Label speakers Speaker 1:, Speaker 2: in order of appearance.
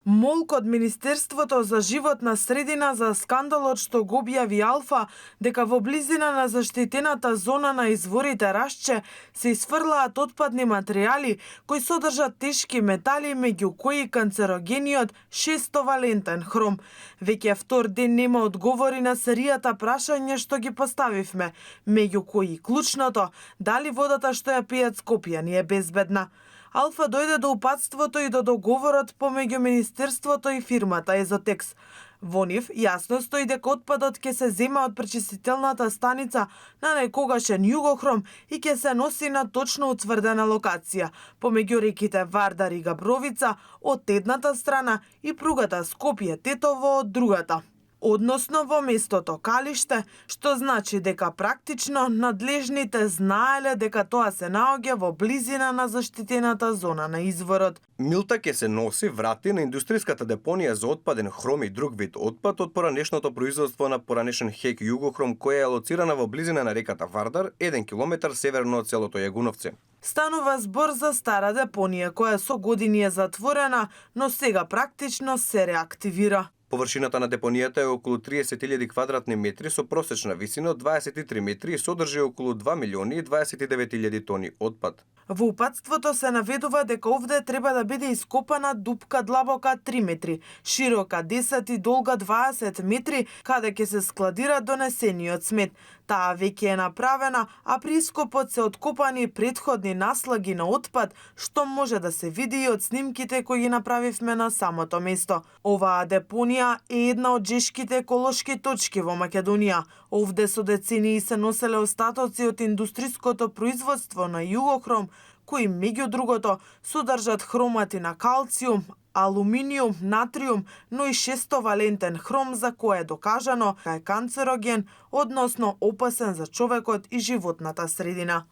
Speaker 1: Молк од Министерството за животна средина за скандалот што го објави Алфа дека во близина на заштитената зона на изворите Рашче се isfрлаат отпадни материјали кои содржат тешки метали, меѓу кои канцерогениот 6-валентен хром. Веќе втор ден нема одговори на серијата прашања што ги поставивме, меѓу кои клучното дали водата што ја пијат скопјани е безбедна. Алфа дојде до упатството и до договорот помеѓу Министерството и фирмата Езотекс. Во нив јасно стои дека отпадот ќе се зема од пречистителната станица на некогашен југохром и ќе се носи на точно утврдена локација, помеѓу реките Вардар и Габровица од едната страна и пругата Скопје-Тетово од другата. Односно во местото Калиште, што значи дека практично надлежните знаеле дека тоа се наоѓа во близина на заштитената зона на изворот.
Speaker 2: Милта ќе се носи врати на индустријската депонија за отпаден хром и друг вид отпад од поранешното производство на поранешен ХЕК Југохром, која е лоцирана во близина на реката Вардар, 1 километар северно од селото Јагуновци.
Speaker 1: Станува збор за стара депонија која со години е затворена, но сега практично се реактивира.
Speaker 2: Површината на депонијата е околу 30.000 квадратни метри со просечна висина од 23 метри и содржи околу 2.029.000 тони отпад.
Speaker 1: Во упатството се наведува дека овде треба да биде ископана дупка длабока 3 метри, широка 10 и долга 20 метри, каде ќе се складира донесениот смет. Таа веќе е направена, а при ископот се откопани претходни наслаги на отпад, што може да се види и од снимките кои ги направивме на самото место. Оваа депонија е една од жешките еколошки точки во Македонија. Овде со децении се носеле остатоци од индустриското производство на југохром, кои меѓу другото содржат хромати на калциум, алуминиум, натриум, но и 6-валентен хром за кој е докажано дека е канцероген, односно опасен за човекот и животната средина.